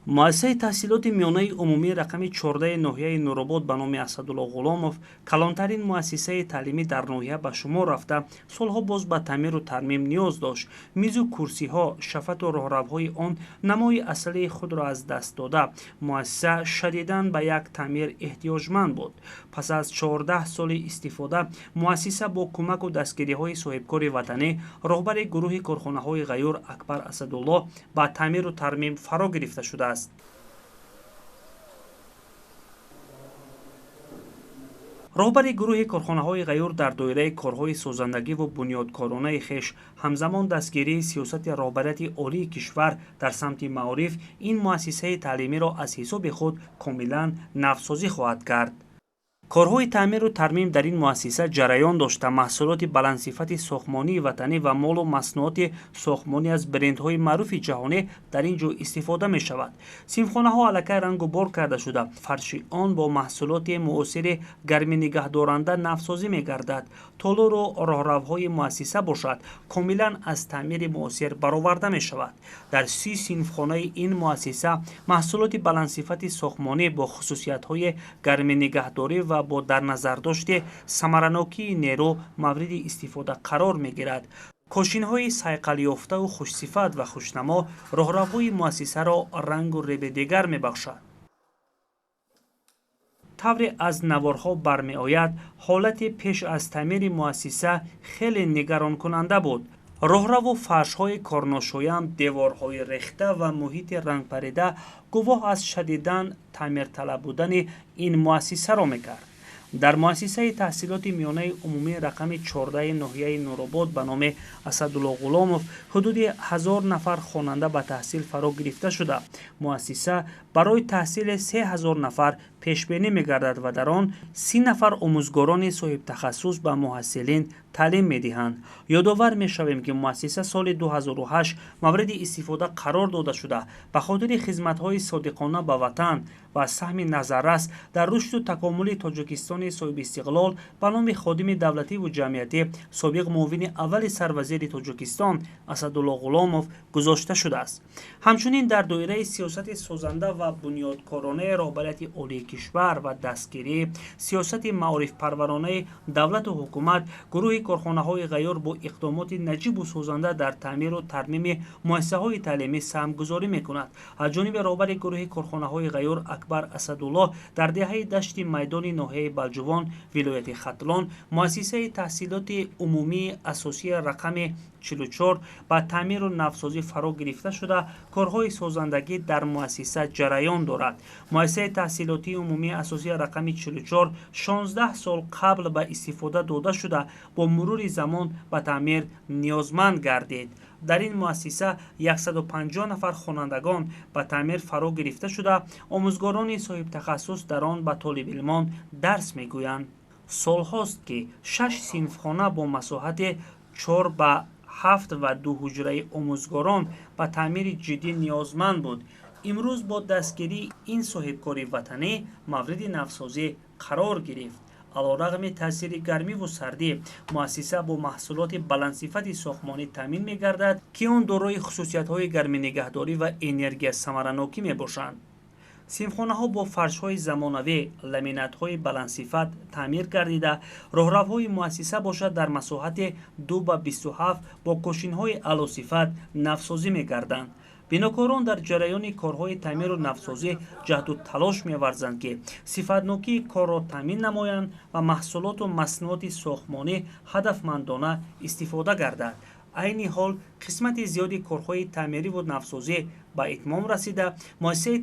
Муассисаи таҳсилоти миёнаи умумии рақами 14 ноҳияи Нуробод ба номи Асадулло Ғуломов калонтарин муассисаи таълимӣ дар ноҳия ба шумор рафта, солҳо боз ба таъмиру тармим ниёз дошт. Мизу курсиҳо, шафату роҳравҳои он намои аслии худро аз даст дода, муассиса шадидан ба як таъмир эҳтиёҷманд буд. Пас аз 14 соли истифода муассиса бо кӯмаку дастгириҳои соҳибкори ватанӣ, роҳбари гурӯҳи корхонаҳои «Ғаюр» Акбар Асадулло ба таъмиру тармим фаро гирифта шудааст. Роҳбари гурӯҳи корхонаҳои «Ғаюр» дар доираи корҳои созандагиву бунёдкоронаи хеш, ҳамзамон дастгирии сиёсати роҳбарияти олии кишвар дар самти маориф, ин муассисаи таълимиро аз ҳисоби худ комилан навсозӣ хоҳад кард. Корҳои таъмиру тармим дар ин муассиса ҷараён дошта, маҳсулоти баландсифати сохтмонии ватанӣ ва молу маснуоти сохтмонӣ аз брендҳои маъруфи ҷаҳонӣ дар ин ҷо истифода мешавад. Синфхонаҳо аллакай рангу бор карда шуда, фарши он бо маҳсулоти муосири гарминигаҳдоранда навсозӣ мегардад. Толору роҳравҳои муассиса бошад, комилан аз таъмири муосир бароварда мешавад. Дар 30 синфхонаи ин муассиса маҳсулоти баландсифати сохтмонӣ бо хусусиятҳои гарминигаҳдорӣ ва бо дар назардошти самаранокии нерӯ мавриди истифода қарор мегирад. Кошинҳои сайқалёфтаву хушсифат ва хушнамо роҳравҳои муассисаро рангу реби дигар мебахшад. Тавре аз наворҳо бармеояд, ҳолати пеш аз таъмири муассиса хеле нигаронкунанда буд. Роҳраву фаршҳои корношоям, деворҳои рехта ва муҳити рангпарида гувоҳ аз шадидан таъмирталаб будани ин муассисаро мекард. Дар муассисаи таҳсилоти миёнаи умумии рақами 14 ноҳияи Нуробод ба номи Асадулло Ғуломов ҳудуди 1000 нафар хонанда ба таҳсил фаро гирифта шуда, муассиса барои таҳсили 3000 нафар пешбинӣ мегардад ва дар он 30 нафар омӯзгорони соҳибтахассус ба муҳассилин таълим медиҳанд. Ёдовар мешавем, ки муассиса соли 2008 мавриди истифода қарор дода шуда, ба хотири хизматҳои содиқона ба ватан ва саҳми назаррас дар рушду такомули Тоҷикистони соҳибистиқлол ба номи ходими давлативу ҷамъиятӣ, собиқ муовини аввали сарвазири Тоҷикистон Асадулло Ғуломов гузошта шудааст. Ҳамчунин дар доираи сиёсати созанда ва бунёдкоронаи роҳбарияти олии кишвар ва дастгирии сиёсати маорифпарваронаи давлату ҳукумат, гурӯҳи корхонаҳои «Ғайёр» бо иқдомоти наҷибу созанда дар таъмиру тармими муассисаҳои таълимӣ саҳмгузорӣ мекунад. Аз ҷониби роҳбари гурӯҳи корхонаҳои «Ғайёр» Акбар Асадуллоҳ дар деҳаи Дашти Майдони ноҳияи Балҷувон, вилояти Хатлон, муассисаи таҳсилоти умумии асосии рақами 44 ба таъмиру навсозӣ фаро гирифта шуда, корҳои созандагӣ дар муассиса ҷараён дорад. Муассисаи таҳсилотии умумии асосии рақами 44 16 сол қабл ба истифода дода шуда, бо мурури замон ба таъмир ниёзманд гардид. Дар ин муассиса 150 нафар хонандагон ба таъмир фаро гирифта шуда, омӯзгорони соҳибтахассус дар он ба толибилмон дарс мегӯянд. Солҳост, ки шаш синфхона бо масоҳати 4 ба 7 ва ду ҳуҷраи омӯзгорон ба таъмири ҷиддӣ ниёзманд буд. Имрӯз бо дастгирии ин соҳибкори ватанӣ мавриди навсозӣ қарор гирифт. Алорағми таъсири гармиву сардӣ, муассиса бо маҳсулоти баландсифати сохтмонӣ таъмин мегардад, ки он дорои хусусиятҳои гарминигаҳдорӣ ва энергиясамаранокӣ мебошанд. Синфхонаҳо бо фаршҳои замонавӣ, ламинатҳои баландсифат таъмир гардида, роҳравҳои муассиса бошад, дар масоҳати 2 ба 27 бо кошинҳои аълосифат навсозӣ мегарданд. Бинокорон дар ҷараёни корҳои таъмиру навсозӣ ҷаҳду талош меварзанд, ки сифатнокии корро таъмин намоянд ва маҳсулоту маснуоти сохтмонӣ ҳадафмандона истифода гардад. Айни ҳол қисмати зиёди корҳои таъмириву навсозӣ ба итмом расида, муассисаи